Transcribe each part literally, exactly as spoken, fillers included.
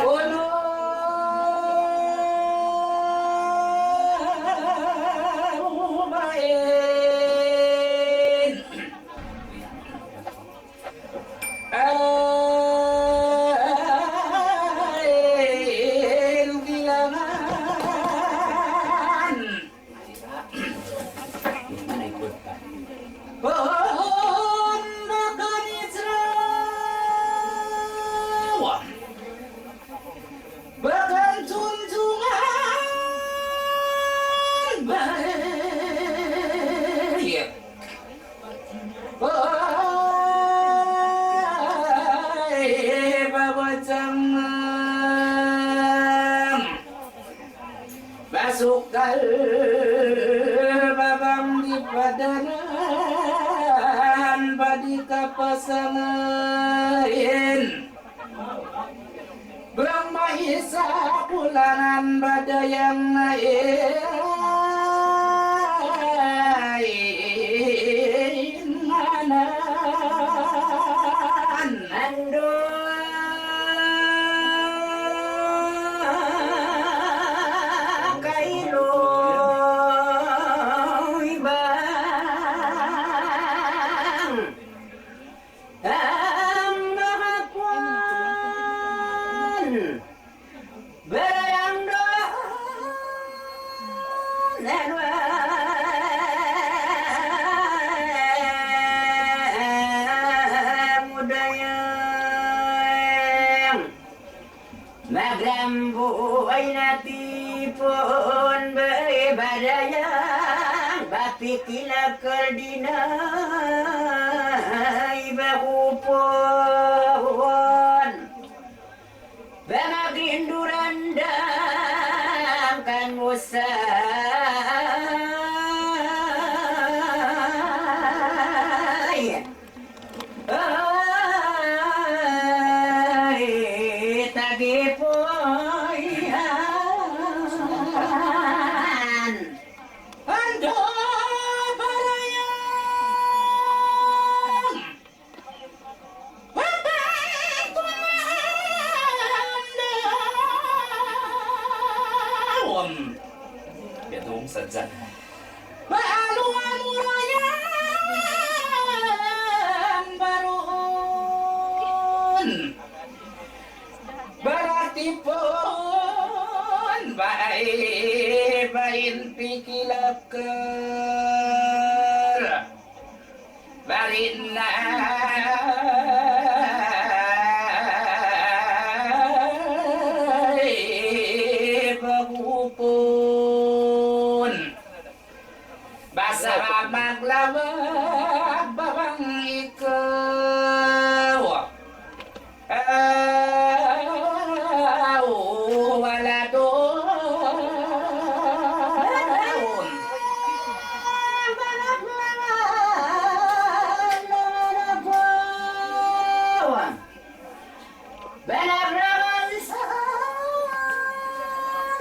Unu main? Ain bilangan. Pun makan Israel. Bakan tuntungan baik. Ay, babatang basukal babang di padanan, badi kapasangain. Bang maisa bulanan badayang na inganan. Andu' kailu ibang. Ambaha kuwan barayang do nanwa mudayang. Magrambuay na tipun ba'y badayang, bapikil akal dinay bakupun. Bamagrinduran dangkan usay. Ay, tagipuyan. Ando barayang. Bapak kumandaun. Biya' tuud sadja. Baalu amurayan baruun. Baratipun ba'ay ba'in pikil akal. Bari na bagupun. Basa maglawag babang ikaw. Aw, wala' duun. Balak lawan sa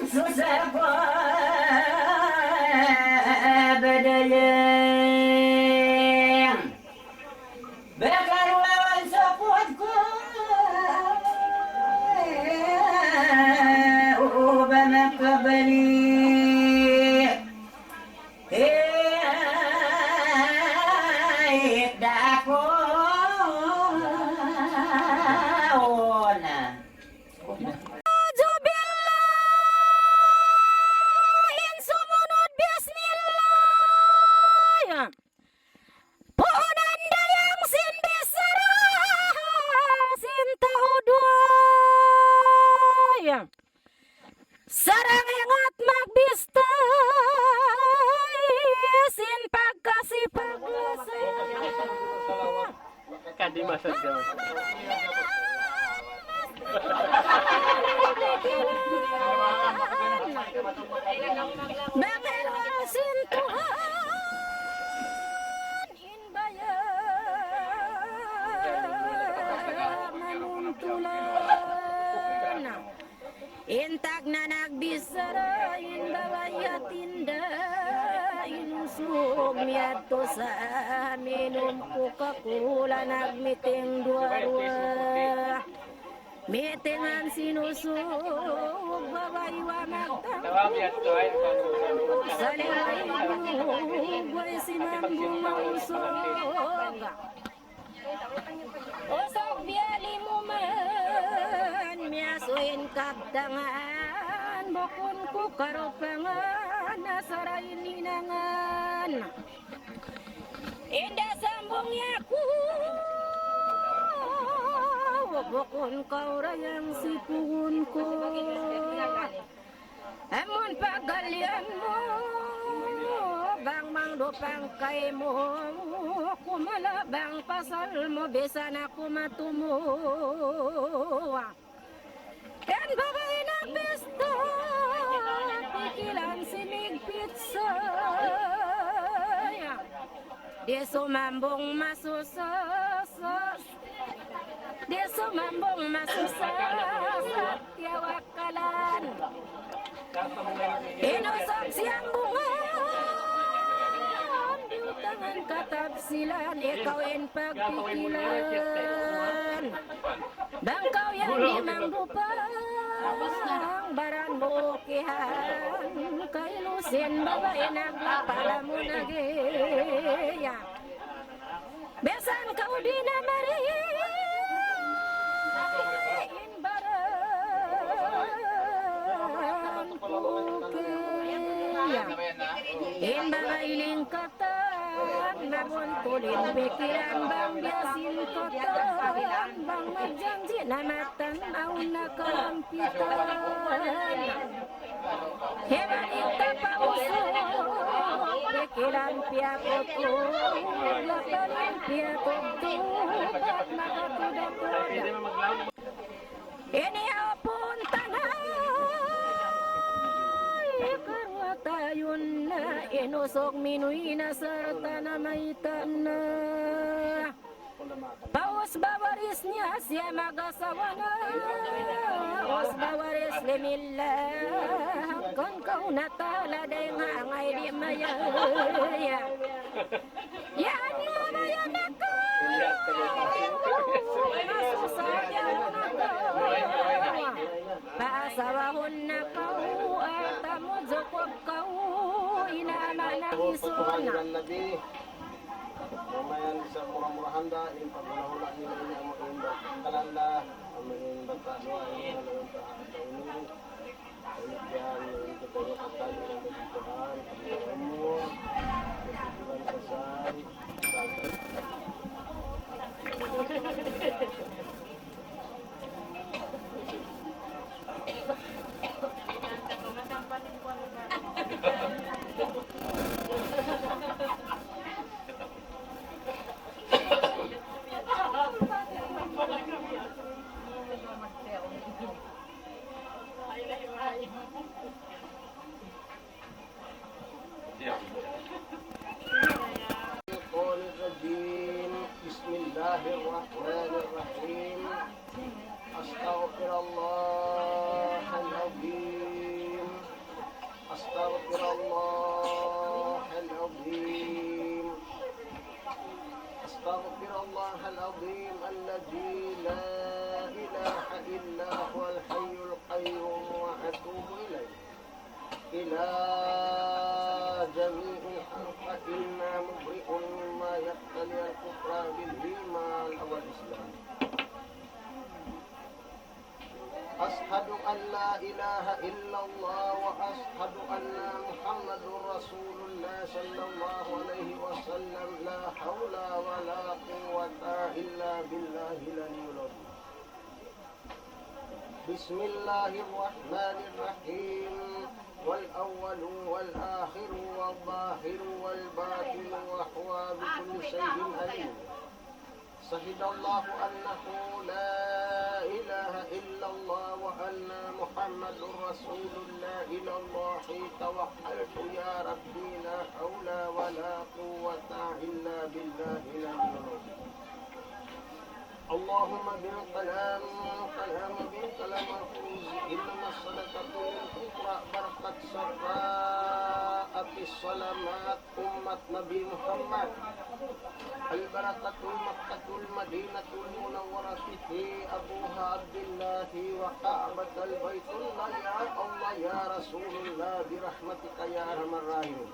susah ko badayang. Bakal lawan saput ku, uba makabali. Hey, dako. A'udzubillah, in sumunud bismillah. Puunan dayang sin bichara, sin tau duwa. Sarang ingat magbistay, sin pagkasi paglasa. Kadi masad ka. Mangilwa sin Tuhan in baya' manuntulan. In tagna' nagbichara, in babai yatim da, in usug miyadtu sa minum Coca-Cola, nagmiting duwa-ruwa. Mitingan sin usug, babai wa magtangug, saliway usug, way simambung usug. Usug biyalimuman, miyasuy in kabtangan, bukun ku karupangan, asal in hinangan. Inda sambung yaku, bukun kaw ra yan sipugun ku. Amun pagalian mu, bang mangdupang kaymu, kumala bang pasal mu, bisan aku matumu. Yan babai nagpista, pikilan simigpit sa. Di' sumambung masusa, di' sumambung masusa, sa tiyawakalan. In usug siyambungan, biyutangan katabsilan, ikaw in pagpikilan. Bang kaw yan di' mangdupang, baran mu ukihan, kailu sin babai naglapala mu nagiya. Bisan kaw di' na mari, in baran ku ukihan. In babai lingkat Mabuntul in pikilan bang biya' sin katan, bang magjanji' na matan awn na kalampitan. Hebat in tapausug, pikilan piyatutug, lapal in piyatutug, bat makatuda-tuda. Ini aw puntanay, karwa tayun na, in usug minuwi' na sarta' na maytan na. Pa usba waris niya siya mag-asawa na, usba waris limillah, hangkan kaw na tala dayn ha angay di' mayaya. Yan mamayan aku. Masusa yan aku. Paasawahun na kaw, atamu jukut kaw, inama na isun. Mamayan sa mura-murahan da, in paghula-hula nila ini amu in kalanda, amu in bata' duwa, in kalanda ini. Demikian, kita berkata dengan Tuhan, umur, kesuburan selesai. الشيطان الرجيم. بسم الله الرحمن الرحيم. أستغفر الله العظيم. أستغفر الله العظيم. أستغفر الله العظيم الذي لا إله إلا هو الحي القيوم وأتوب إليه. إلى جميع الخلق إنا مبرئ مما يقتضي الكفر بالإيمان والإسلام. أشهد أن لا إله إلا الله وأشهد أن محمد رسول الله صلى الله عليه وسلم. لا حول ولا قوة إلا بالله العلي العظيم. بسم الله الرحمن الرحيم. والأول والآخر والظاهر والباطن وهو بكل شيء عليم. شهد الله أنه لا إله إلا الله وأن محمد رسول الله. إلى الله توكلت يا ربي لا حول ولا قوة إلا بالله العلي العظيم. اللهم بن كلام كلام بن كلام الفوز إنما الصدقة للفقراء بركة شفاعة السلامات أمة نبي محمد. البركة مكة المدينة المنورة في أبوها عبد الله وكعبة البيت الله يا الله يا رسول الله برحمتك يا أرحم الراحمين.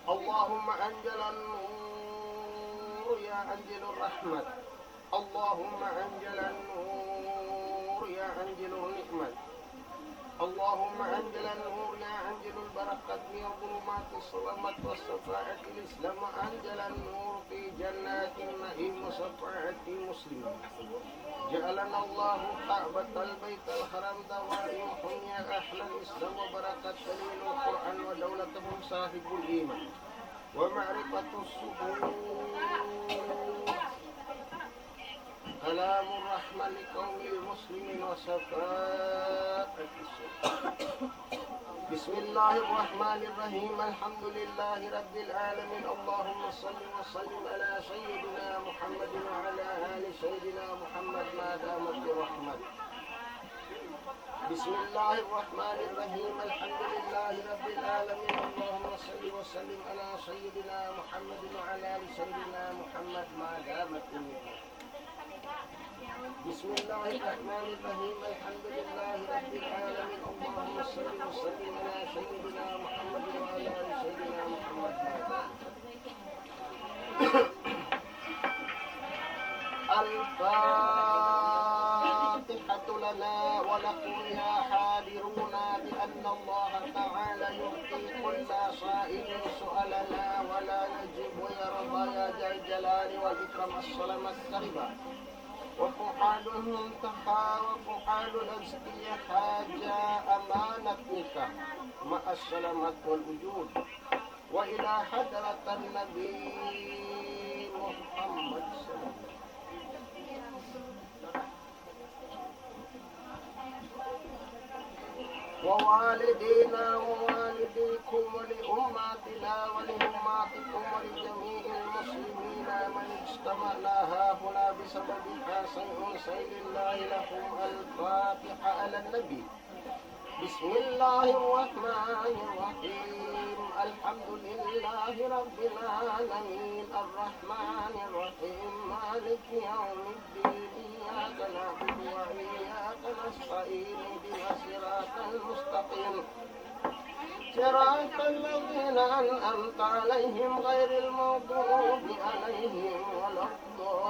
اللهم أنزل النور يا أنزل الرحمة. اللهم أنزل النور يا أنزل النعمة. اللهم أنزل النور يا أنزل البركة من ظلمات الظلمات والشفاعة الإسلام وأنزل النور في جنات النعيم وشفاعة المسلمين. جعلنا الله كعبة البيت الحرام دوائم حمية أهل الإسلام وبركة دليل القرآن ودولتهم صاحب الإيمان ومعرفة السبل كلام الرحمن لقوم المسلمين وشفاعة السبل. بسم الله الرحمن الرحيم. الحمد لله رب العالمين. اللهم صل وسلم على سيدنا محمد وعلى آل سيدنا محمد ما دامت الرحمة. بسم الله الرحمن الرحيم. الحمد لله رب العالمين. اللهم صل وسلم على سيدنا محمد وعلى آل سيدنا محمد ما دامت النعمة. بسم الله الرحمن الرحيم. الحمد لله رب العالمين. اللهم صل وسلم على سيدنا محمد وعلى آل سيدنا محمد ما دامت. الفاتحة لنا ولكم يا حاضرون بأن الله تعالى يعطي كل سائل سؤلنا ولا يجب ويرضى يا ذا الجلال والإكرام السلام السلبى وفعال المنتهى وفعال الأزكية حاجة أمانتك مع السلامة والوجود. وإلى حضرة النبي محمد صلى الله عليه وسلم. ووالدينا ووالديكم ولأمتنا ولأمتكم ولجميع المسلمين من اجتمعنا هاهنا بسبب شيء شيء لله لكم الفاتحة على النبي. بسم الله الرحمن الرحيم. الحمد لله رب العالمين. الرحمن الرحيم. مالك يوم الدين. إياك نعبد وإياك نستعين. اهدنا الصراط المستقيم. صراط الذين أنعمت عليهم غير المغضوب عليهم ولا الضالين.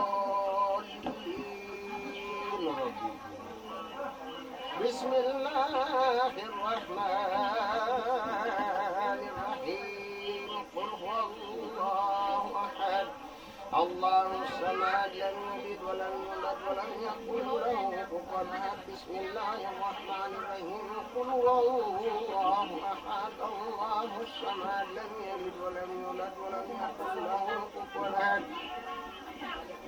بسم الله الرحمن الرحيم. قل هو الله أحد. الله الصمد. لم يلد ولم يولد ولم يكن له كفوا أحد. بسم الله الرحمن الرحيم. قل هو الله أحد. الله الصمد. لم يلد ولم يولد ولم يكن له كفوا أحد.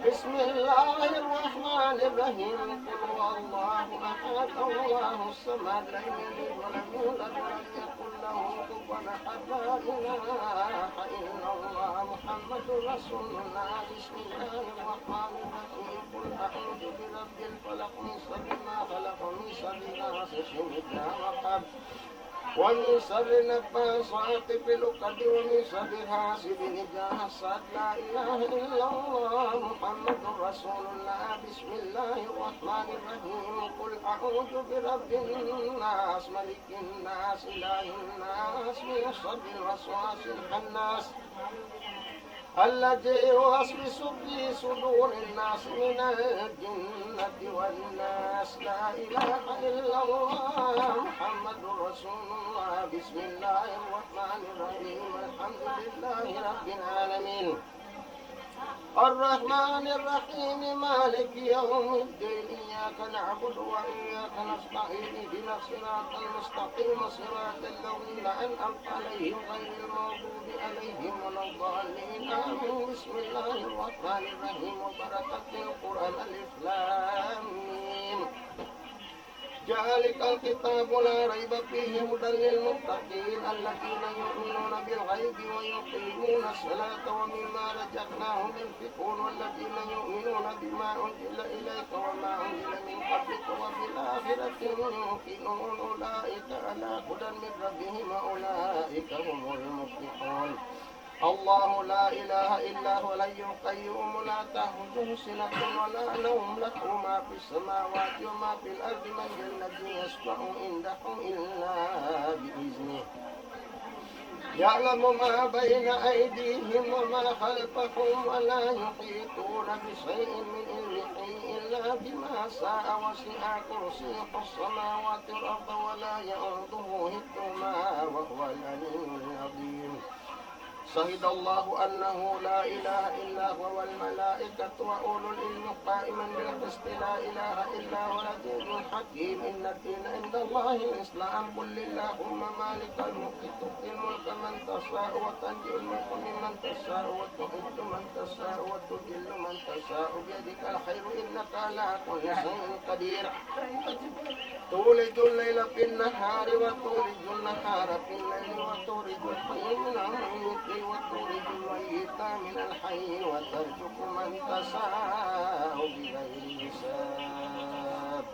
بسم الله الرحمن الرحيم. قل هو الله أحد. الله الصمد. لم يلد ولم يولد ولم يكن له كفوا أحد. لا إله إلا الله. محمد رسول الله. بسم الله الرحمن الرحيم. قل أعوذ برب الفلق. من شر ما خلق. من شر غاسق إذا وقب. ومن شر النفاثات في العقد ومن شر حاسد إذا حسد. لا إله إلا الله محمد رسول الله. بسم الله الرحمن الرحيم. قل أعوذ برب الناس ملك الناس إله الناس من شر الوسواس الخناس الذي يوسوس في صدور الناس من الجنة والناس. لا إله إلا الله محمد رسول الله. بسم الله الرحمن الرحيم. الحمد لله رب العالمين. الرحمن الرحيم. مالك يوم الدين. إياك نعبد وإياك نستعين. اهدنا الصراط المستقيم. صراط الذين أنعمت عليهم غير المغضوب عليهم ولا الضالين. آمين. بسم الله الرحمن الرحيم. وبركة القرآن. ألف لام ميم. ذلك الكتاب لا ريب فيه هدى للمتقين الذين يؤمنون بالغيب ويقيمون الصلاة ومما رزقناهم ينفقون والذين يؤمنون بما أنزل إليك وما أنزل من قبلك وبالآخرة هم يوقنون أولئك على هدى من ربهم وأولئك هم المفلحون. الله لا إله إلا هو الحي القيوم لا تأخذه سنة ولا نوم له ما في السماوات وما في الأرض من ذا الذي يشفع عنده إلا بإذنه يعلم ما بين أيديهم وما خلفهم ولا يحيطون بشيء من علمه إلا بما شاء وسع كرسيه السماوات والأرض ولا يؤوده حفظهما وهو العلي العظيم. شهد الله أنه لا إله إلا هو والملائكة وأولو العلم قائما بالقسط لا إله إلا هو العزيز الحكيم. إن الدين عند الله الإسلام. قل اللهم مالك الملك تؤتي الملك من تشاء وتنزع الملك ممن تشاء وتعز من تشاء وتذل من تشاء بيدك الخير إنك على كل شيء قدير. تولج الليل في النهار وتولج النهار في الليل وتخرج الحي من الميت وتخرج الميت من الحي وترزق من تشاء بغير حساب.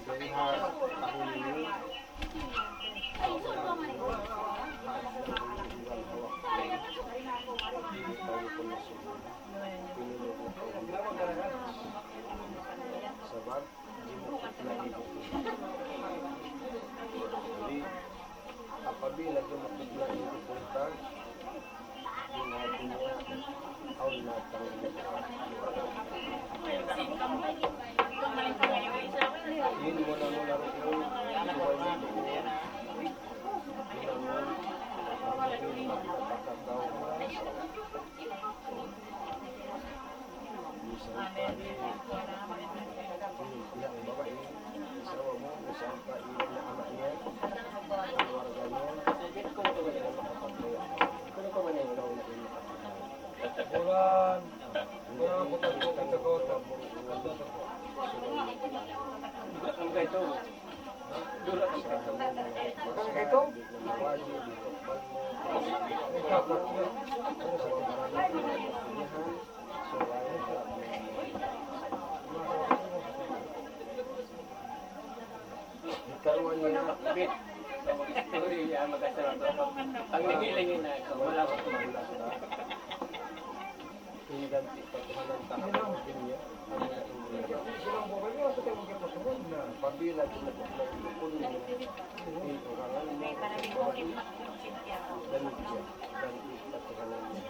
Dari ha tahun ini, sabab, jimukut na in bukun. Jadi, apabila jimukut na in bukun ta, in hati niya, awn na tanggung jawab. In muna-muna rukun, subay na rukun, in amun, in magpakataw, misan pa in, in pihak babai, asawa mu, misan pa in ama' niya, kaluarga niya, di' na makapagbayad. Bulan, bulan, bulan, bulan, bulan. Ang gaito. Dura ang gaito. Ang gaito. Ikaruwa niya, bit. Story niya, mag-asal ako. Pag naghiling na, wala ko. In ganti' pa tuhanan ta ha dunya, amu na in dunya. Apabila jimukut na in bukun niya, in urangan niya, damikkiyan, ganti' pa tuhanan niya.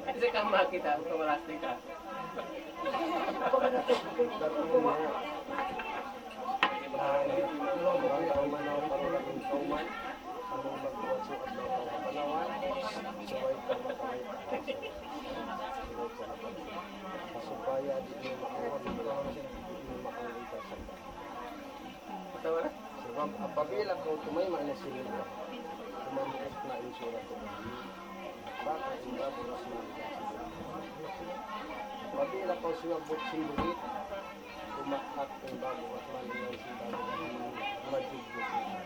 Kasi kama kita, kung malastik ka. Supaya di' niya makawa-, di' niya makawa-, Sabab apabila kaw tumayma' na sin lima, kumamuut na in Suratul Rahman, baka in Babur Rahman. Apabila kaw simabbut sin duwit, kumakat in Babur Rahman, iban sin Babur Rahman, majugbut na.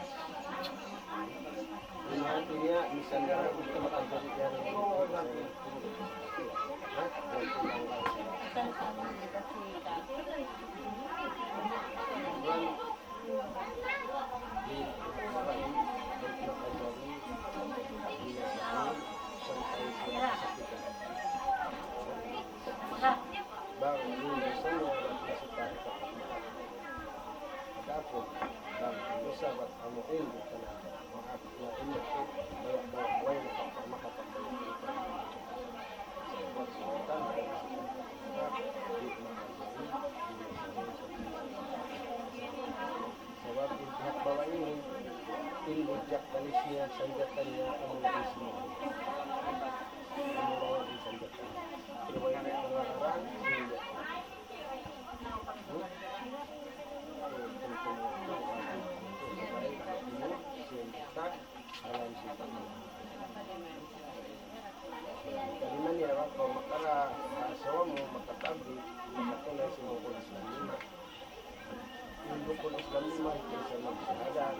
In hati niya, misan na in kamatandaan niya, ha? Yan po lang. Sabab in pihak babai ini, in budjak balis niya, sanjata niya, amu na in sumud. Amu na in sanjata niya. Riwayat pangaran, sanjata. Alam sin pagkawa. Kalima niya, bang kaw makara, asawa mu, makatablig, makatunay sin rukun Islam lima. In rukun Islam lima, hikari sa magshahadat,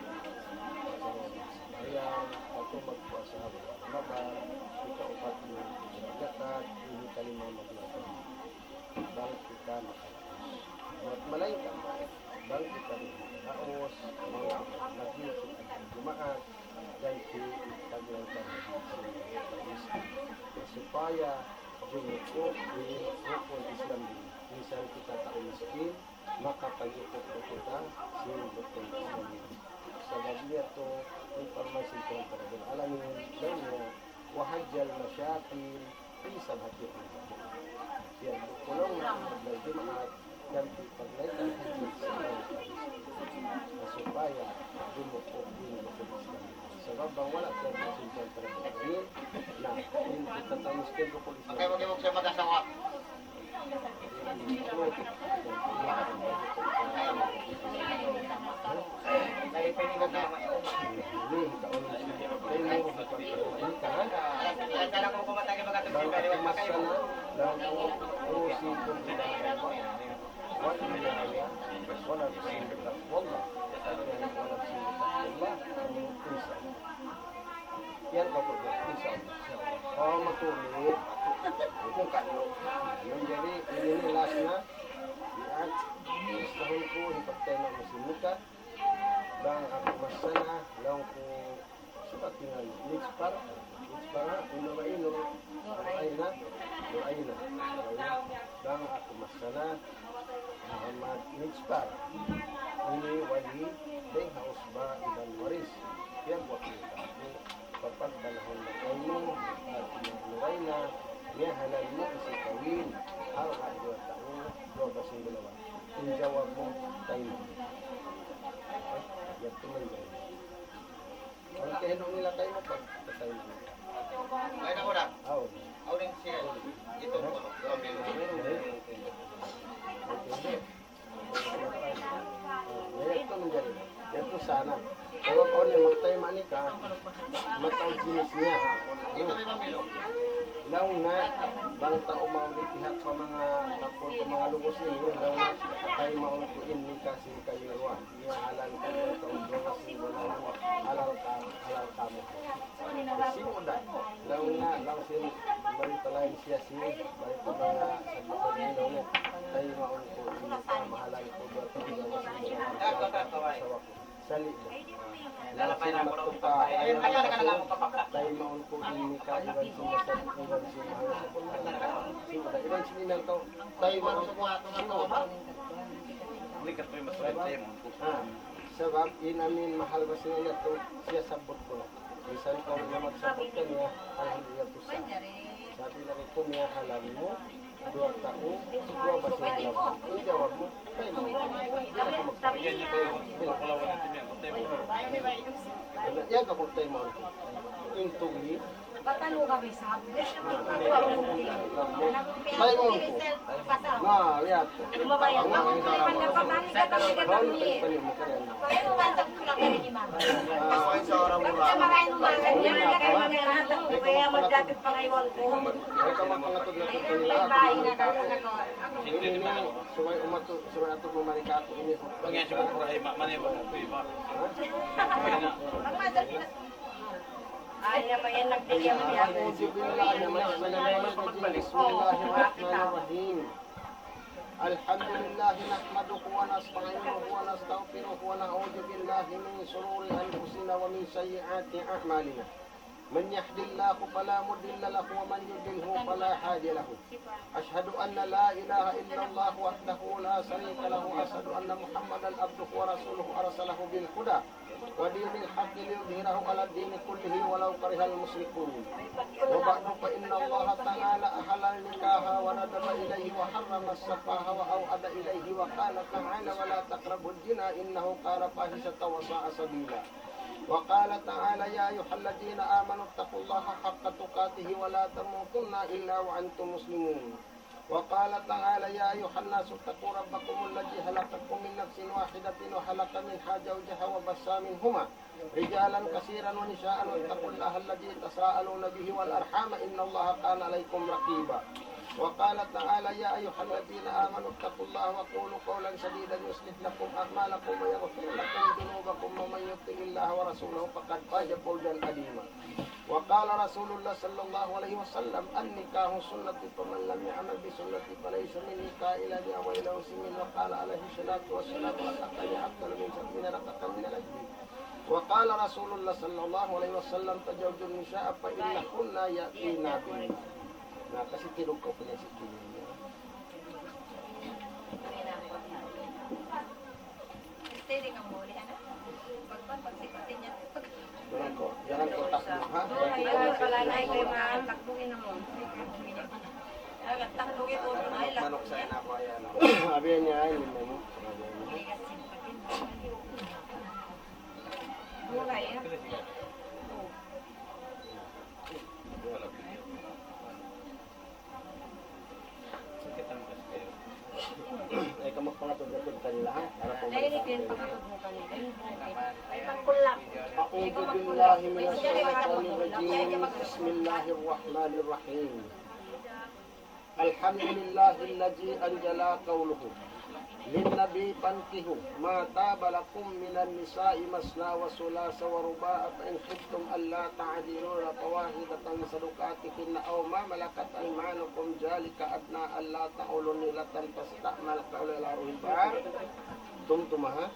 sambahayang, katū magpuasa Ramadan, hikaupat magzakat, in hikalima maglaung. Bang kita makaus. Buat malaingkan, bang kita di makaus, manga lagi kita di Jumaat, dan di paglaung kita di miskin. Na supaya jumukuk in rukun Islam ini. Minsan kita tau miskin, makapajukuk kita sin rukun Islam ini. Sabab niya tu, informasi Tuhan Rabbul Alamin, dan niya, وحج المساكين في سبعة أيام. Yan, kulong na adlaw Jumaat, yan ti paglaytan hajji sa mga Kamis. Na supaya jumukuk in rukun Islam. Sabab bang wala' siya magsimpan terhadap ini, na, in kita tamis kay rukun Islam. Magkaiwag-iwag siya mag-asawa. Yan pa po, insya Allah. Oh, matuloy. Kung kano. Yan, jadi, ini, ini last na. Yan. Gustuhun ku, hipagtayma' mu sin nikah. Bang aku massana, laung ku, sukat tinggal. Mijpar, Mijpar, ha? Unu ba inu? Nu'ayna, Nu'ayna. Bang aku massana, Muhammad Mijpar. Ini wali, dayng ha usba iban waris. Piyagwakil ku. Pagpanahun na kaymu, hāti niya Nu'ayna, miyahalal mu in si kawin, hawnu duwa tau, duwa basing dalawa. In jawab mu, taymaun. Ay, yadtu manjari. Bang kahindu' nila kaymu, pagpataymaun. Ay, naku na. Aw. Aw, rin siya. Ito, ha? Aw, rin. Okay, okay. Yadtu manjari. Yadtu sana. Sabab awn niya magtayma' nikah, mataud jinis niya. Laung na, bang tau mauli' pihak pa manga tapul pa manga lugos ini, laung na, taymaun ku in nikah sin kami duwa. Miyahalal ku duwa tau, duwa basing bulawan, halal ka, halal kamu. Simud da. Laung na, laung sin, bali pa lain siya sin, bali pa manga sabutan ini, laung na, taymaun ku in nikah, mahalal ku duwa tau, duwa basing bulawan, asawa ku. Sali' da. Laung sin magtupa, ayaw na kasu, taymaun ku in nikah, iban sin masal, iban sin mahal sabutan. Simud da, iban sin inang tau, taymaun ku. Simud da. Ini katuloy mas taymaun ku. Ha, sabab in amin mahal ba siya yadtu, siya sabbut ku na. Misan kaw na magsabbut kaniya, alhamdulillah, tusa. Sabi na rin ku niya, halal mu, duwa tau, duwa basing bulawan. In jawab mu, taymaun. Yan niya kayo, bulawan natin yan. Yan ka kung taymaun. In tugli, Patanu kami sa Taymaun ku. Na, lihat. Lumabayan. Ang mga kasama. Kaya naman, tagpula kami ni Mama. Pagka marahin mo, mga ganyan, mga ganyan, mga ganyan. Kaya magdapit pa ngayon ko. Ay, kama pangatod na. Ayun, may bahay na ako. Ini, ini, subay umatu, subay atu bumalik ako. Ini. Pag-, yan, siguro, ay, ma-, mani ba? Iba. Ha? Ang mother, Ay, naman yan, nagtigil niya. أعوذ بالله من الشيطان الرجيم. بسم الله الرحمن الرحيم. الحمد لله نحمده ونستعينه ونستغفره ونعوذ بالله من شرور أنفسنا ومن سيئات أعمالنا. من يهد الله فلا مضل له ومن يضلله فلا هادي له. أشهد أن لا إله إلا الله وحده لا شريك له، وأشهد أن محمدا عبده ورسوله أرسله بالهدى ودين الحق ليظهره على الدين كله ولو كره المشركون. وبعد، فإن الله تعالى أحل النكاح وندب إليه وحرم السفاح وأوعد إليه، وقال تعالى: ولا تقربوا الزنا إنه كان فاحشة وساء سبيلا. وقال تعالى: يا أيها الذين آمنوا اتقوا الله حق تقاته ولا تموتن إلا وأنتم مسلمون. وقال تعالى: يا أيها الناس اتقوا ربكم الذي خلقكم من نفس واحدة وخلق منها زوجها وبث منهما رجالا كثيرا ونساء واتقوا الله الذي تساءلون به والأرحام إن الله كان عليكم رقيبا. وقال تعالى: يا أيها الذين آمنوا اتقوا الله وقولوا قولا سديدا يصلح لكم أعمالكم ويغفر لكم ذنوبكم ومن يطع الله ورسوله فقد فاز فوزا عظيما. وقال رسول الله صلى الله عليه وسلم: النكاح سنتي فمن لم يعمل بسنتي فليس مني، قائلا يا ويل مسلم. وقال عليه الصلاة والسلام: ركعتان أفضل من سبعين ركعة من الحج. وقال رسول الله صلى الله عليه وسلم: تزوجوا النساء فإنهن يأتين بالمال. Na, kasi tilug kaw pa niya si Kini. Steady ka mo, ulit, ano? Pag, pag, pag, pag, pag, Jalan ko, jalan ko takbo, ha? Ay, ay, pala na, ay, ma'am. Takbuhin na mo. Takbuhin mo, ay, lang. Manok sa ina ko, ayan, oh. Abi niya, ay, lima mo. Mura, eh. Ay, kamu pangatud-atud kanila, ha? Para po malipat. Ay, pangkulap. أعوذ بالله من الشيطان الرجيم. بسم الله الرحمن الرحيم. الحمد لله الذي أنزل قوله للنبي فانكحوا ما طاب لكم من النساء مثنى وثلاث ورباع فإن خفتم ألا تعدلوا فواحدة أو ما ملكت أيمانكم ذلك أدنى ألا تعولوا إلى فتستعمل قول الأربعاء. Tumtuma, ha?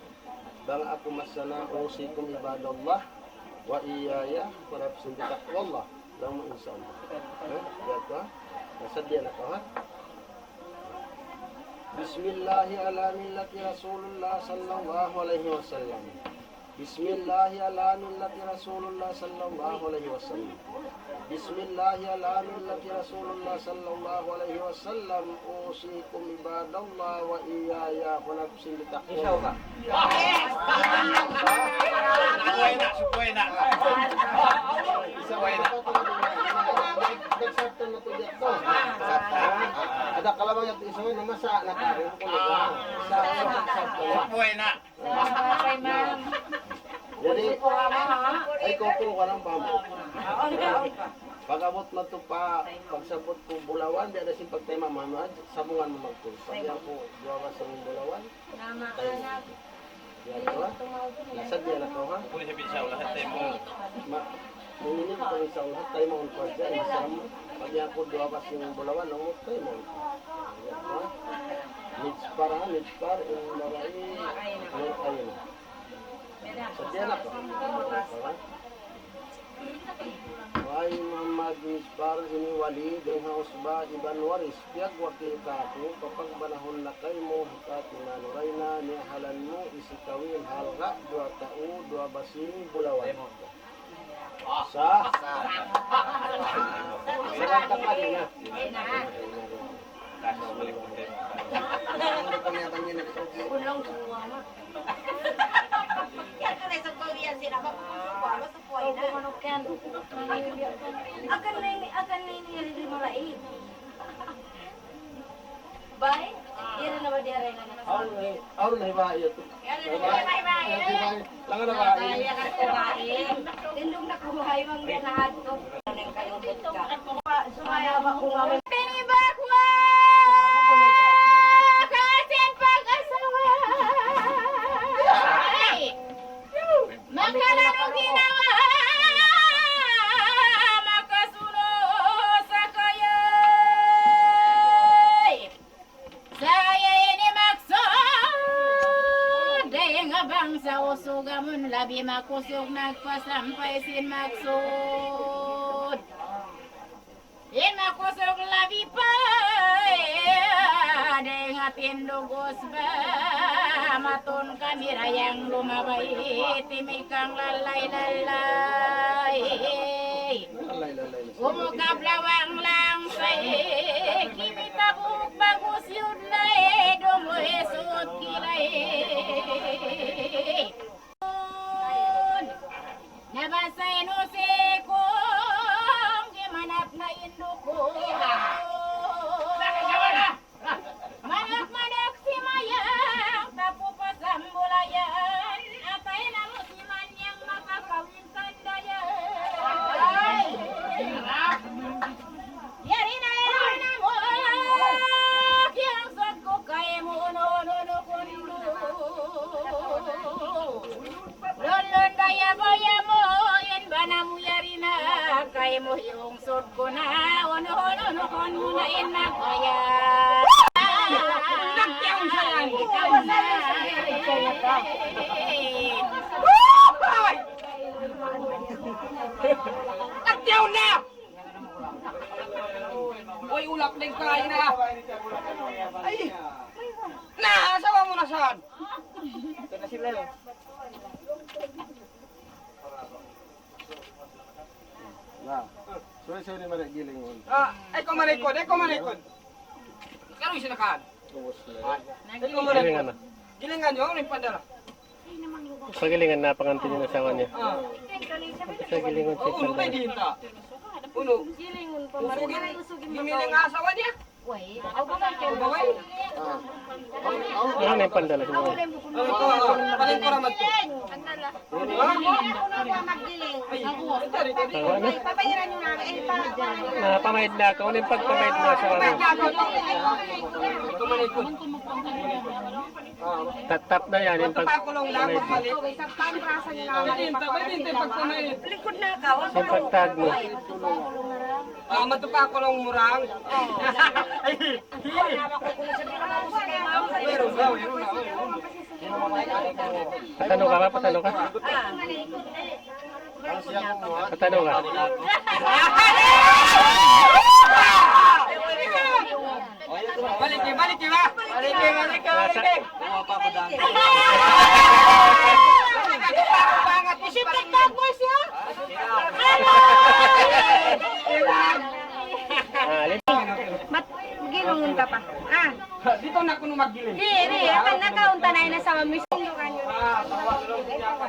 Bang aku masana, أوصيكم عباد الله وإياي, para sin bitaqwa Allah. Laung mu, insya Allah. Ha? Biya' tu, ha? Nasadja na kaw, ha? بسم الله على ملة رسول الله صلى الله عليه وسلم. بسم الله على ملة رسول الله صلى الله عليه وسلم. بسم الله على ملة رسول الله صلى الله عليه وسلم. أوصيكم عباد الله وإياي ونفسي بتقوى الله. Subuhi na, subuhi na. Subuhi na. Ada kalabang yang isa na masa na kari. Subuhi na. Salamat kay ma'am. Jadi, ay, kumpul ka ng pamuk. Pag-abot madtu pa, pagsabut ku Bulawan, di' na sin pagtayma', mama, sambungan mu magkul. Pag yan ku, duwa ba sin Bulawan? Nama, anak. Yan, di ba? Nasadja na kaw, ha? Pwede sabihin sa ulah, taymaun. Ma-, Ini pa rin sa ulah, taymaun pa dyan. Isam, pag yan ku duwa ba sin Bulawan, ang taymaun. Yan, ha? Midspar, ha? Midspar, in babai, Nur Ain. Sadja na pa. Wahai Muhammad Misbar ini wali dayn ha usba iban waris, piyagwakil kāku', papagbanahun na kaymu, hikati manuray na, niyahalan mu, isi kawin, halga', duwa tau, duwa ba sin Bulawan. Sa? Sa. Sa. Akan na ini, akan na ini, yari di malaid. Bay, yari na ba di aray na? Awn na, awn na iba yatu. Yari na ba di aray na? Langan na ba? Tindug na kumahay mang ganahan ko. Tinibaku ka sin pag-asawa. Makalanong ginawa, makasunod sa kaya. Sa ini maksud, dayn ha bangsa usug amun labi makusug nagpasampay sin maksud. In makusug labi pa, dayn ha tindug usba, matun kami rayang lumabay, timikang lalay-lalay. Umukab lawang langsay, kimita' buhuk bagus yun na, dumu isut kilay. Nabasa in usi kung gimanap na indukun. Namu yari na kay mu hiungsud ku na, unu, unu, unu, kun mu na in magbaya. Nagtiyaw siya yan. Nagtiyaw na! Uy, ulap na in kain na. Ay! Na, asawa mu na saan? Ito na sila, oh. Na. Sorry, sorry, mari gilingun. Ah, ay, kumanikod, ay, kumanikod. Karu isi na kaan. Ubus na. Ay, kumanikod. Gilingan na. Gilingan niyu, unu in pandala? Sa gilingan na pangantin in asawa niya. Ah. Sa gilingan siya. Unu, may dinta. Unu? Gilingun pa, mari. Usugin, gimiling asawa niya. Way, aw ba kaw? Aw ba kaw? Ah. Unu in pandala siya? Aw, ito, ah, paling ko ramat to. Pandala. Ha? Ay, ay, tari, tari. Tama na. Papayaran niyu na, eh, pa-, na, pamaid na ako. Unu in pagpamaid na sa ano? Ito man ito. Tatap na yan, in pag-, pamaid na. Pwede, pwede, pwede pagpamaid. Likod na ka. In pagtag mo. Ah, matupa ko lang murang. Ay, meron ba? Meron na. Patano ka ba? Patano ka? Patano ka? Balik, balik, balik. Balik, balik, balik. Pangat, isip na tapos yan. Ah, lim- Mat-, gilingun ka pa. Ah. Dito na kuno maggiling. Di, di, akan nakaunta na in asawa mu. Ah, tawa, tawa.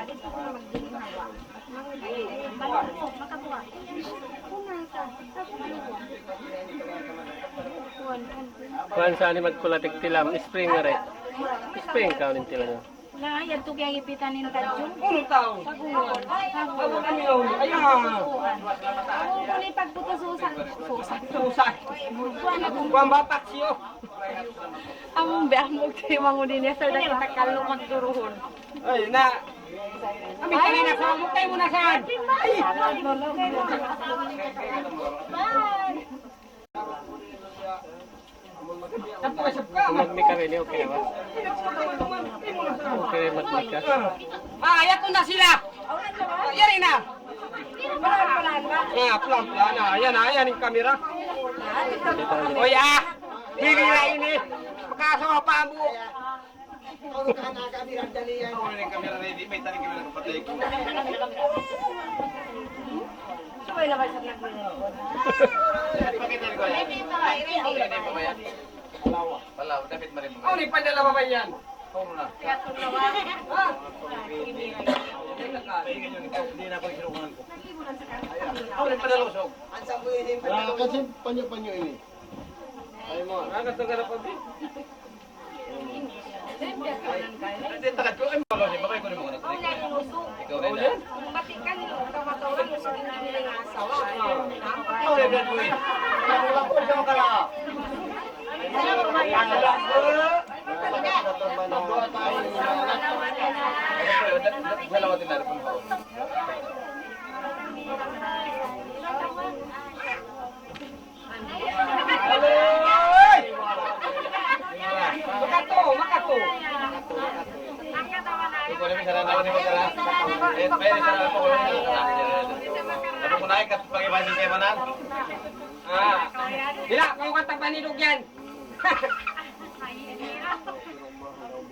Kuwan sa ni magkulatik tilam, spring nga rin. Spring ka rin tilam. Na, yan to kaya ipitan in tadjun. Unu tau? Saguan. Saguan kami yun. Ayan. Ang huli pagputos usan. Usan. Usan. Kuwan batak siyo. Ang biya' mo, kaya manguni niya sa dagdag takal nung magduruhon. Ay, na. Kami kanina sa mutay mo na saan? Ay! Tapos ka. Mag-make up ini, okay na ba? Okay, mag-make up. Ah, yato na sila. Yari na. Ah, plan, plan. Ah, yan, ah, yan in camera. Oy, ah. Hili na ini. Makasawa pa mo. Ako na in camera ready, may tali camera kapatay ko. Pakita ko yan. Palaw, dapat marimba. Aw, ni pandala ba yan? Aw, na. Ha? Hindi na pag-inuman ko. Aw, ni pandala usog. Ah, kasi panyo-panyo ini. Ay mo. Ah, kasi nga na pag- Hindi, takad ko. Ay, mga kasi, baka ikaw rin mga nagtry. Ikaw rin na. Ikaw rin na. Dalawa din natin. Aloy! Makatu, makatu. Ikaw na, misan na, misan na. Eh, pwede sa ako. Ano ko na, ikat pag-iba si Kemanan? Ah. Dila, kau kata panidog yan.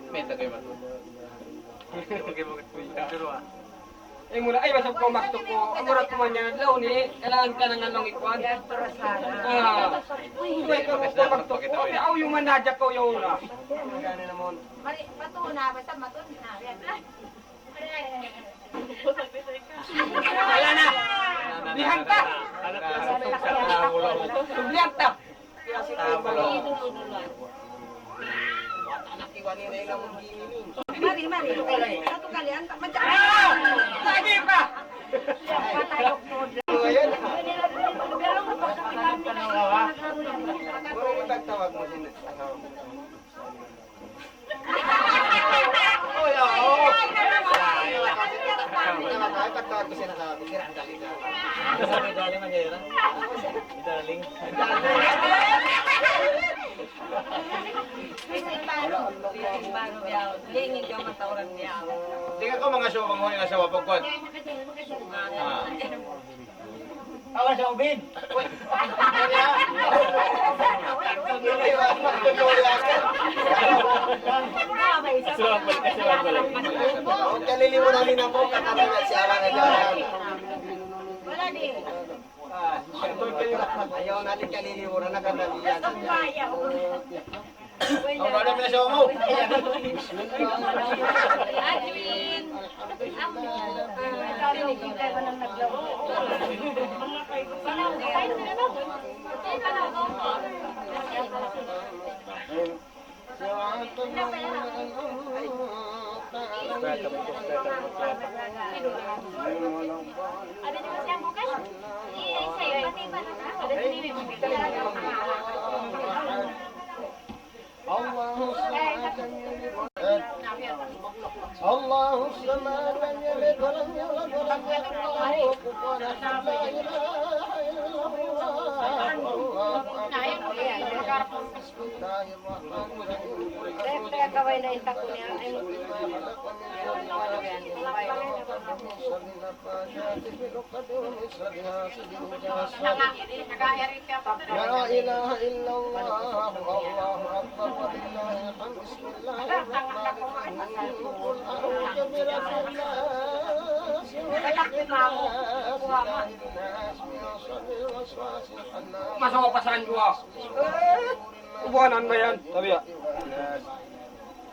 May tagay man. Okay, okay, okay. Ay, mura, ay, basta ko magtuko. Ang mura ko man yan, law ni, kailangan ka na nga nung ikuan. Ah. Uy, kaya ko magtuko. Ay, aw, yung manadya ko, yung una. Mari, matuon na, basta matuon na. Wala na. Bihanta. Bihanta. Mari, mari. Satu kali, anta. Lagi pa! Oy, oo. Ay, pagtawag ko siya na sa Darling man, Jaira. Darling. Di' ka kaw mangasuwa, manghuli' asawa, pagkuwan. Ah. Awa sa ubid. Uy. Kasuwa balik, kasuwa balik. Huwag ka lilimunan ni Namo, kakatawa siya, wala na dyan. Ayaw na di' ka lilimunan, nakatawa yan. Ang alam na siya mo. Adwin. اللهم صل على النبي. الله الصمد، لم يلد ولم يولد ولم يكن له كفوا أحد. لا إله إلا الله. الله أكبر. بسم الله الرحمن الرحيم. قل أعوذ برب الفلق، من شر ما خلق، ومن شر النفاثات في العقد، ومن شر حاسد إذا حسد. لا إله إلا الله. الله أكبر ولله الحمد. بسم الله الرحمن الرحيم. قل أعوذ برب الناس، ملك الناس، إله الناس، من شر الوسواس الخناس. Masa wa pasaran juwa. Ubuanan ba yan? Tabi ya.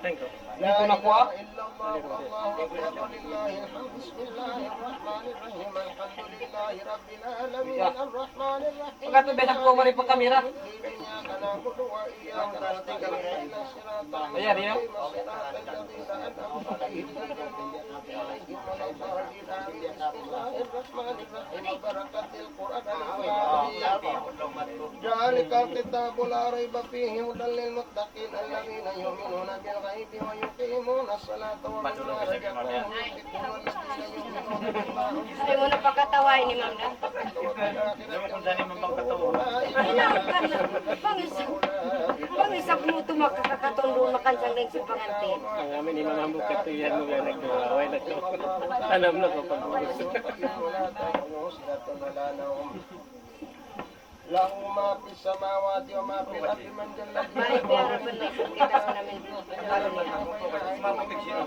Thank you. Dito na po, ah. إلا الله، الله أكبر ولله الحمد. بسم الله الرحمن الرحيم. الحمد لله رب العالمين. الرحمن الرحيم. Pagkatubes ako mari pa kamera. إياك نعبد وإياك نستعين. اهدنا الصراط المستقيم. صراط الذين أنعمت عليهم غير المغضوب عليهم ولا الضالين. آمين. بسم الله الرحمن الرحيم. بركة القرآن. ذلك الكتاب لا ريب فيه هدى للمتقين الذين يؤمنون بالغيب ويقيمون الصلاة ومما رزقناهم ينفقون. والذين يؤمنون بما أنزل إليك وما أنزل من قبلك والآخرة هم يوقنون. أولئك Bang isa, bang isa kunu' tumakakakatun duun makan sangring sa pangantin. Ang amin, imam hambuuk katu yan, mga nagduwa, way na to. Tanam na ko pag-ubus. له ما في السماوات وما في الأرض من ذا الذي يشفع عنده إلا بإذنه.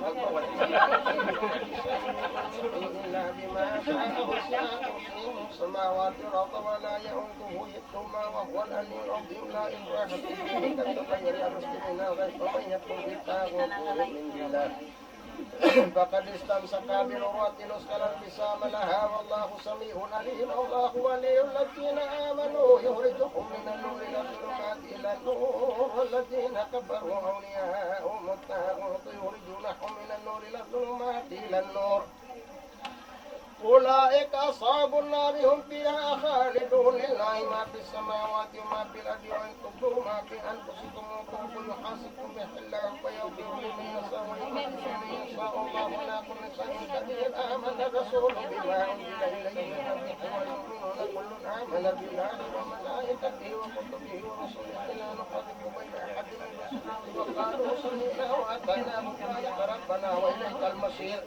إلا بما شاء، وسع كرسيه السماوات والأرض ولا يئوده حفظهما وهو العلي العظيم. لا إكراه في الدين، قد تبين الرشد من الغي، فمن يكفر بالطاغوت ويؤمن بالله فقد استمسك بالعروة الوثقى لا انفصام لها والله سميع عليم. الله ولي الذين آمنوا يخرجهم من النور إلى الظلمات إلى النور والذين كفروا أولياؤهم الطاغوت يخرجونهم من النور إلى الظلمات إلى النور أولئك أصحاب النار هم فيها خالدون. لله ما في السماوات وما في الأرض وإن تبدوا ما في أنفسكم أو تخفوه يحاسبكم به الله فيغفر لمن يشاء ويعذب من يشاء والله على كل شيء قدير. آمن الرسول بما أنزل إليه من ربه والمؤمنون كل آمن بالله وملائكته وكتبه ورسله لا نفرق بين أحد من رسله وقالوا سمعنا وأطعنا غفرانك ربنا وإليك المصير.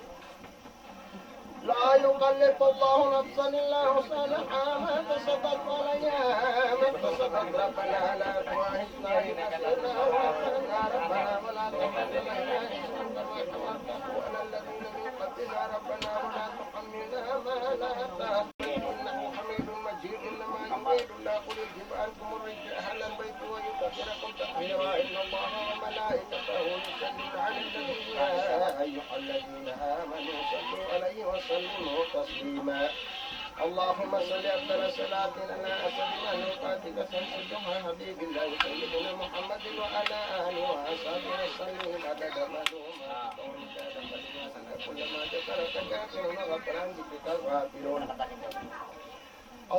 لا يكلف الله نفسا إلا وسعها، لها ما كسبت وعليها ما اكتسبت. ربنا لا تؤاخذنا إن نسينا أو أخطأنا، ربنا ولا تحمل علينا إصرا كما حملته على الذين من قبلنا، ربنا ولا تحملنا ما لا طاقة لنا به، إنك حميد مجيد. إنما يريد الله ليذهب عنكم الرجس أهل البيت ويطهركم تطهيرا. إن الله وملائكته يصلون على النبي، يا أيها الذين آمنوا صلوا عليه وسلموا تسليما. اللهم صل أفضل صلاة على أشرف مخلوقاتك شمس الضحى حبيب الله سيدنا محمد وعلى آله وأصحابه وسلم عدد معلوماتك ومقدار قدرك. كلما ذكرك الذاكرون وغفل عن ذكرك الغافلون.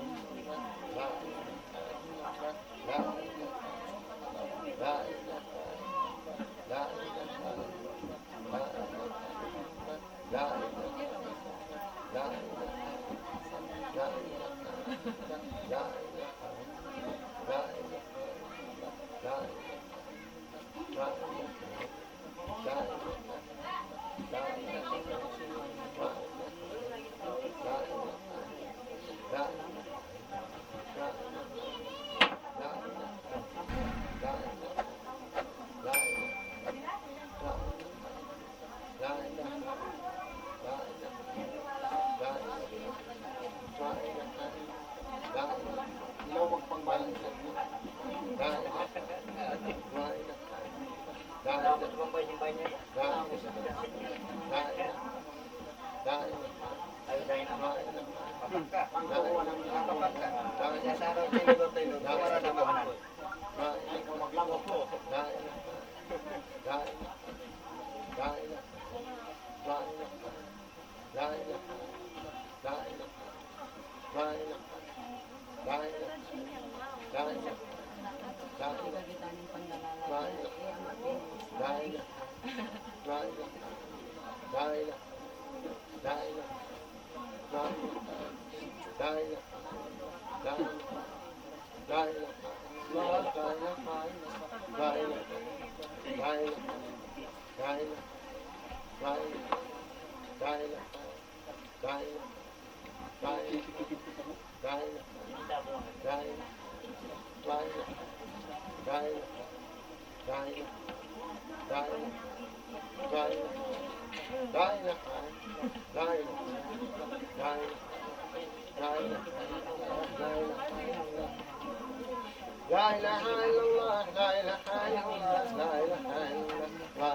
لا إله إلا الله، لا إله إلا الله، لا إله إلا الله، لا إله إلا الله، لا إله إلا الله، لا إله إلا الله.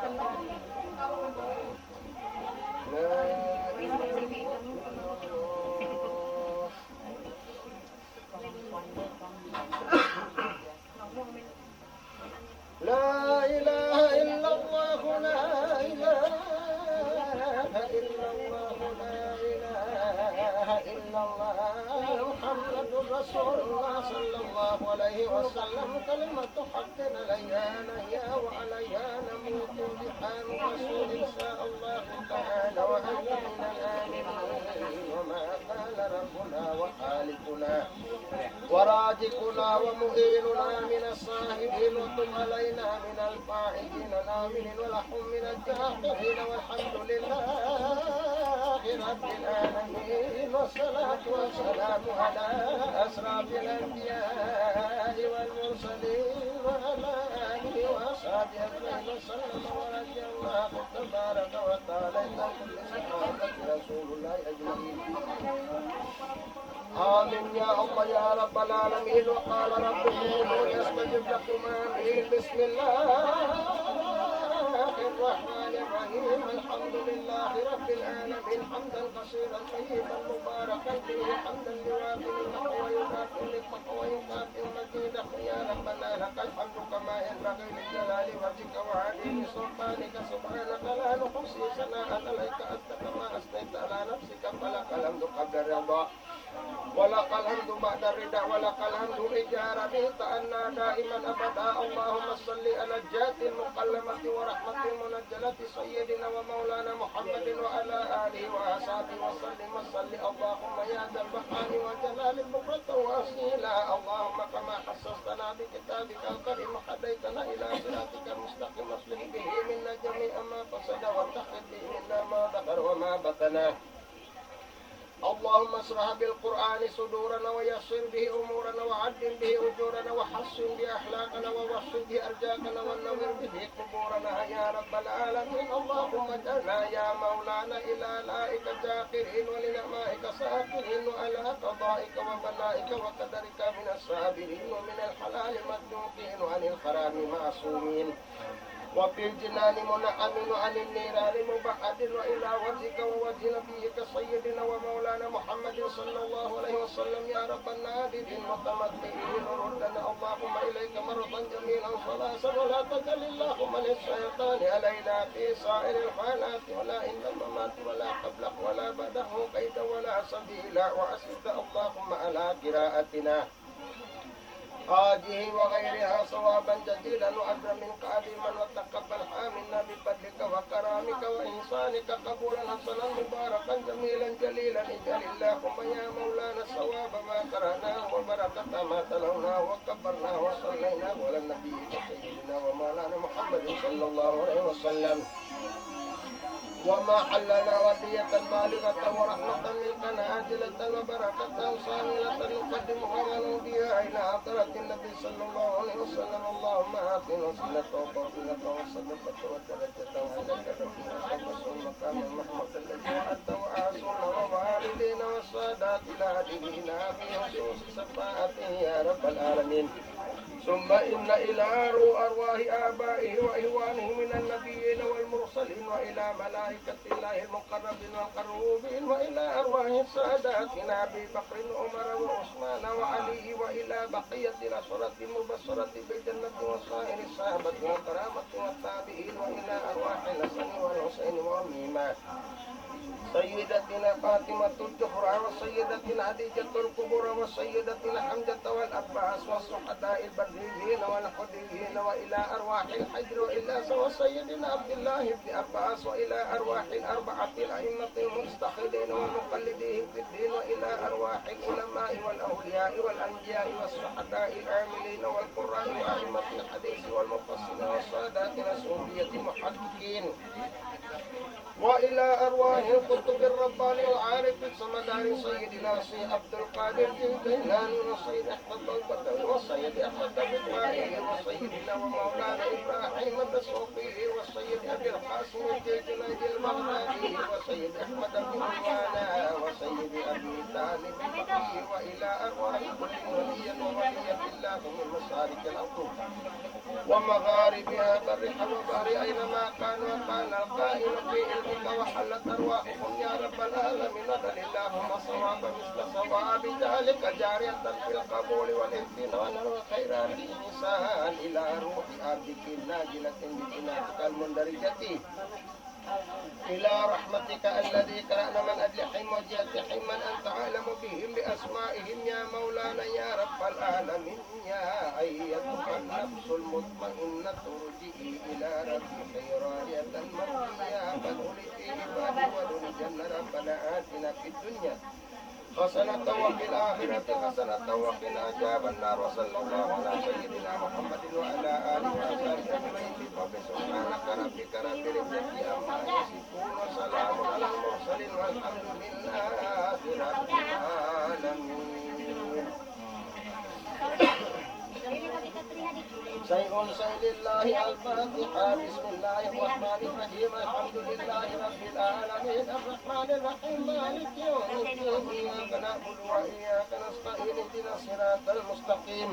لا إله إلا الله. لا إله إلا الله، لا إله إلا الله، لا إله إلا الله، محمد رسول الله صلى الله عليه وسلم، كلمة حق عليها نحيا وعليها نموت، بحال رسول إن شاء الله تعالى، وأنت من الآمنين. وما قال ربنا وخالقنا ورازقنا ومعيننا من الشاكرين، وتب علينا من الفائزين الآمنين، ونحن من الشاكرين، والحمد لله رب العالمين. والصلاة والسلام على أشرف الأنبياء والمرسلين، وعلى آله وأصحابه أجمعين، وسلم، ورضي الله تبارك وتعالى عن كل صحابة رسول الله أجمعين. آمين يا الله يا رب العالمين. وقال ربكم ادعوني أستجب لكم. آمين. بسم الله الرحمن الرحيم. الحمد لله رب العالمين. حمدا كثيرا طيبا مباركا فيه، حمدا يوافي نعمه ويكافئ رزقه ويكافئ مزيده. يا ربنا لك الحمد كما ينبغي لجلال وجهك وعظيم سلطانك. سبحانك لا نحصي ثناء عليك أنت كما أثنيت على نفسك، فلك الحمد قبل الرضا ولك الحمد بعد الرضا ولك الحمد إذا رضيت عنا دائما أبدا. اللهم صل على الجاة المكلمة ورحمة المنزلة سيدنا ومولانا محمد وعلى آله وأصحابه وسلم وصل اللهم يا ذا البقاء والجلال بكرة وأصيلا. اللهم كما خصصتنا بكتابك الكريم هديتنا إلى صراطك المستقيم، أصلح به منا جميعا ما فسد واتخذ به منا ما ظهر وما بطن. اللهم اشرح بالقرآن صدورنا ويسر به أمورنا وعظم به أجورنا وحسن به أخلاقنا ووسع به أرزاقنا ونور به قبورنا يا رب العالمين. اللهم اجعلنا يا مولانا إلى لقائك ذاكرين ولنعمائك شاكرين وعلى قضائك وبلائك وقدرك من الصابرين ومن الحلال مرزوقين وعن الحرام معصومين. وفي الجنان منعمين وعن النيران مبعدين وإلى وجهك ووجه نبيك سيدنا ومولانا محمد صلى الله عليه وسلم يا رب العالمين متمتعين. ردنا اللهم إليك مرة جميلة خلاصا، ولا تجعل اللهم للشيطان علينا في سائر الحالات ولا عند الممات ولا قبله ولا بعده كيدا ولا سبيلا. وأشد اللهم على قراءتنا هذه وغيرها ثوابا جزيلا وأجرا منك عظيما، وتقبلها منا بفضلك وكرمك وإحسانك قبولا حسنا مباركا جميلا جليلا. اجعل اللهم يا مولانا ثواب ما قرأناه وبركة ما تلوناه وكبرناه وصليناه على نبيك سيدنا ومولانا محمد صلى الله عليه وسلم. وما علنا هدية بالغة ورحمة منك عاجلة وبركة شاملة نقدمها ونهديها إلى حضرة النبي صلى الله عليه وسلم. اللهم آتنا الوسيلة والفضيلة والصدقة والدرجة العالية التي وعدته، وابعثه مقاما محمودا الذي وعدته، وآتنا ووالدينا والسادات العاملين بخصوص شفاعته يا رب العالمين. ثم إن إلى روح أرواح آبائه وإخوانه من النبيين والمرسلين وإلى ملائكة الله المقربين والقربين وإلى أرواح ساداتنا أبي بكر وعمر وعثمان وعلي وإلى بقية العشرة المبشرة بالجنة وسائر الصحابة والكرامة والتابعين وإلى أرواح الحسن والحسين وأمهما سيدتنا فاطمة الزهراء وسيدتنا خديجة الكبرى وسيدنا حمزة والعباس والشهداء البدريين والأحديين وإلى أرواح الحجر وإلى وسيدنا عبد الله بن عباس وإلى أرواح الأربعة الأئمة المجتهدين ومقلديهم في الدين وإلى أرواح العلماء والأولياء والأنبياء والشهداء العاملين والقراء وأئمة الحديث والمفسرين والسادات الصوفية المحققين وإلى أرواح القطب الرباني العارف السمداني سيدنا الشيخ عبد القادر الجيلاني والسيد أحمد البدوي والسيد أحمد الرفاعي وسيدنا ومولانا إبراهيم الدسوقي والسيد أبي القاسم الجيلاني البغدادي والسيد أحمد بن مولانا والسيد أبي طالب البكري وإلى أرواح كل ولي وولية الله من مشارق الأرض ومغاربها برها وبحرها أينما كانوا كان الكائن في علمك وحلت أرواحهم يا رب العالمين. اجعل اللهم ثواب مثل ثواب ذلك جارية في القبول والامتنان والخيرات بإحسان إلى روح عبدك النازلة بجناحك المندرجة إلى رحمتك الذي قرأنا من أجلهم وجهتهم من أنت أعلم بهم بأسمائهم يا مولانا يا رب العالمين. يا أيتها النفس المطمئنة ارجعي إلى ربك راضية مرضية فادخلي في عبادي وادخلي جنتي. ربنا آتنا في الدنيا حسنة وفي الآخرة حسنة وقنا عذاب النار. وصلى الله على سيدنا محمد وعلى آله وصحبه أجمعين. بفضل سبحانك ربك رب العزة عما يصفون وسلام على المرسلين والحمد لله رب العالمين. شيء شيء لله الفاتحة. بسم الله الرحمن الرحيم. الحمد لله رب العالمين. الرحمن الرحيم. مالك يوم الدين. إياك نعبد وإياك نستعين. اهدنا الصراط المستقيم.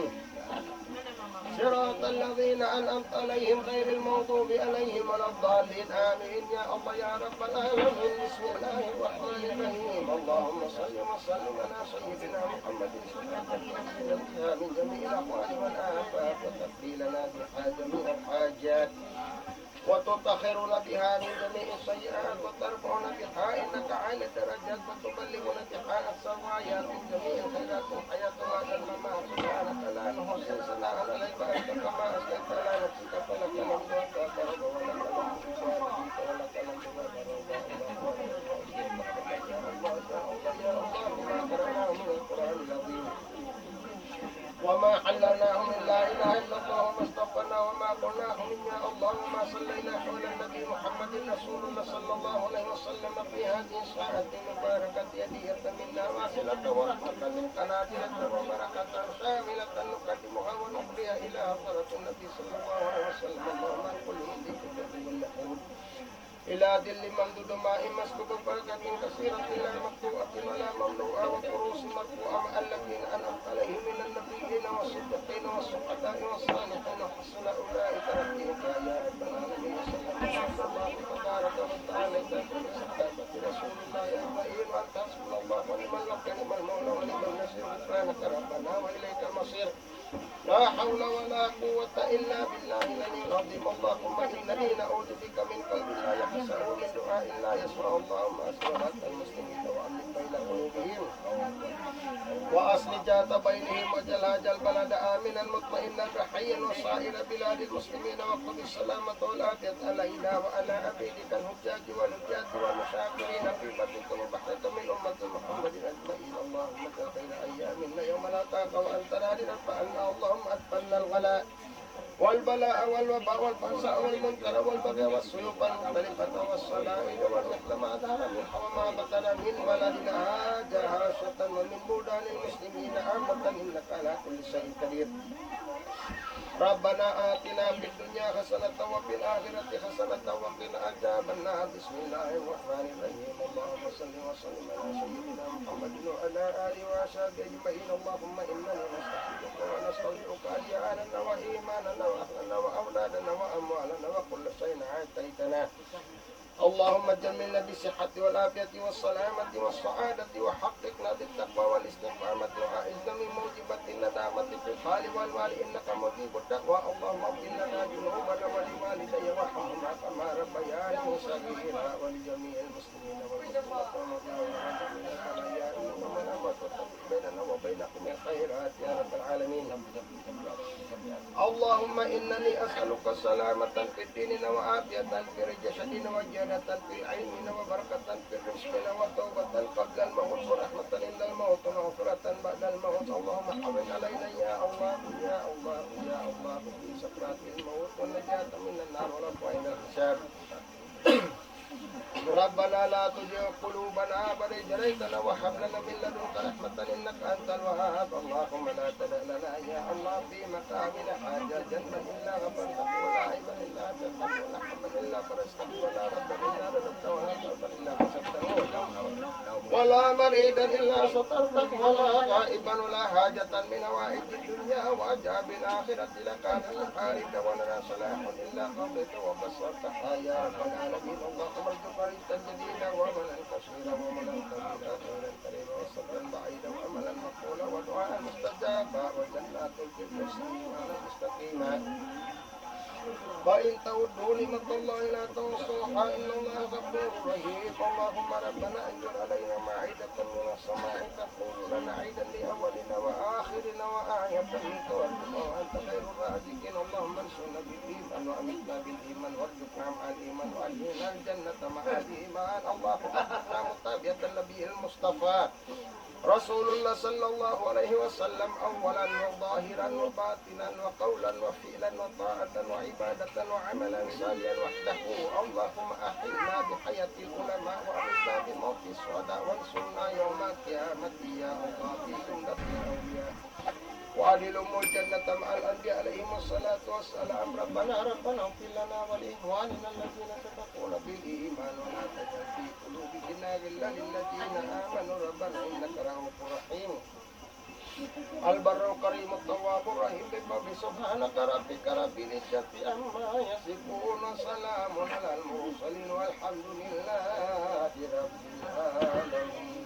صراط الذين أنعمت عليهم غير المغضوب عليهم ولا الضالين. آمين. يا الله يا رب العالمين. بسم الله الرحمن الرحيم. اللهم صل وسلم على سيدنا محمد. بها من جميع الأهوال والآفات، وتقضي لنا بها جميع الحاجات، وتطهرنا بها من جميع السيئات، وترفعنا بها عندك أعلى الدرجات، وتبلغنا بها أقصى الغايات من جميع الخيرات في الحياة وبعد الممات. سبحانك لا نحصي ثناء عليك أنت كما أثنيت على نفسك، فلك الحمد حتى ترضى، ولك الحمد إذا رضيت، ولك الحمد بعد الرضا. الله أكبر، الله أكبر، الله أكبر. يا الله، يا الله، ما قرأناه من القرآن العظيم. وما علمناه من لا إله إلا الله وما استغفرناه وما قلناه من يا الله وما صليناه على النبي محمد رسول الله صلى الله عليه وسلم في هذه الساعة المباركة أن يتمنى واصلة ورحمة منا نازلة وبركة شاملة نقدمها ونهديها إلى حضرة النبي صلى الله عليه وسلم. اللهم انقل من ذكرك بالنحور إلى ظل ممدود ماء مسكوب بركة كثيرة لا مقطوعة ولا ممنوعة وفروش مرفوعة مع الذين أنعمت عليهم من النبيين والصديقين والشهداء والصالحين وحسن أولئك رفيقا. يا رب العالمين، وصلى الله تبارك وتعالى على سيدنا محمد رسول الله أجمعين. وأنت حسبنا الله ونعم الوكيل ونعم المولى ونعم النصير. غفرانك ربنا وإليك المصير. لا حول ولا قوة إلا بالله العلي العظيم. اللهم إنني نعوذ بك من قلب لا يخشع ومن دعاء لا يسمع. اللهم أصلح ولاة المسلمين وألف بين قلوبهم وأصلح ذات بينهم واجعل هذا البلد آمنا مطمئنا رخاء وسائر بلاد المسلمين واكتب السلامة والعافية علينا وعلى عبيدك الحجاج والحجاج والمسافرين في برك وبحرك من أمة محمد أجمعين. اللهم اجعل خير أيامنا يوم نلقاك وأنت راض عنا. اللهم ادفع عنا اللهم الغلاء والبلاء والوباء والفحشاء والمنكر والبغي والسيوف المختلفة والشدائد والمحن ما ظهر منها وما بطن من بلدنا هذا خاصة ومن بلدان المسلمين عامة إنك على كل شيء قدير. ربنا آتنا في الدنيا حسنة وفي الآخرة حسنة وقنا عذاب النار. بسم الله الرحمن الرحيم. اللهم صل وسلم على سيدنا محمد وعلى آله وأصحابه أجمعين. اللهم إنا نستحييك ونستودعك أدياننا وإيماننا وأهلنا وأولادنا وأموالنا وكل شيء أعطيتنا. اللهم جملنا بالصحة والعافية والسلامة والسعادة وحققنا بالتقوى والاستقامة وأعذنا من موجبات الندامة في الحال والمال إنك مجيب الدعوة. اللهم اغفر لنا ذنوبنا ولوالدي وارحمهما كما ربياني صغيرا ولجميع المسلمين والمسلمات وموتى والمسلمين الأحياء منهم والأموات وتابع بيننا وبينهم بالخيرات يا رب العالمين. اللهم إنني أسألك سلامة في ديننا وعافية في جسدنا وزيادة في علمنا وبركة في رزقنا وتوبة قبل الموت ورحمة عند الموت ومغفرة بعد الموت. اللهم هون علينا يا الله، يا الله، يا الله في سكرات الموت والنجاة من النار والعفو عند الحساب. ربنا لا تزغ قلوبنا بعد إذ هديتنا وهب لنا من لدنك رحمة إنك أنت الوهاب. اللهم لا تدع لنا يا الله في مقامنا هذا ذنبا إلا غفرته ولا عيبا إلا سترته ولا هما إلا ولا مريضا إلا سترته، ولا غائبا، ولا حاجة من حوائج الدنيا وحوائج الآخرة لك رضا ورضا، ولا صلاح إلا قضيته ويسرته يا رب العالمين. اللهم ارزقنا رزقا جديدا وعملا كثيرا وعملا طويلا وعملا كريما وسفرا بعيدا وعملا مقبولا ودعاء مستجابا وجنات الفردوس نعيما مستقيما. وإن تعدوا نعمة الله لا تحصوها إن الله غفور رحيم. اللهم ربنا أنزل علينا مائدة من السماء تكون لنا عيدا لأولنا وآخرنا وآية منك وارزقنا وأنت خير الرازقين. اللهم ارزقنا بالإيمان وأمتنا بالإيمان وارزقنا مع الإيمان وأدخلنا الجنة مع الإيمان. اللهم ارزقنا متابعة النبي المصطفى رسول الله صلى الله عليه وسلم أولا وظاهرا وباطنا وقولا وفعلا وطاعة وعبادة وعملا صالحا وحده. اللهم أحينا بحياة العلماء وأمتنا بموت الشهداء وانصرنا يوم القيامة يا الله في زمرة الأولياء. وأدخلهم الجنة مع الأنبياء عليهم الصلاة والسلام. ربنا، ربنا اغفر لنا ولإخواننا الذين سبقونا بالإيمان ولا تجعل في قلوبنا غلا للذين آمنوا ربنا إنك رؤوف رحيم. البر الكريم التواب الرحيم بالبر سبحان ربك رب العزة عما يصفون وسلام على المرسلين والحمد لله رب العالمين.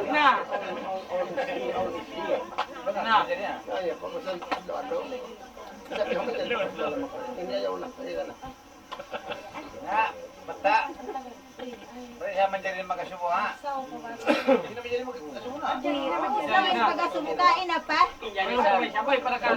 Na. Na. Na, bata'. Pre, siya manjari makasubu, ha? Hindi na manjari makasubu na. Hindi na manjari makasubu, kain na pa. Hindi na manjari makasubu, para ka.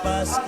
Pasko.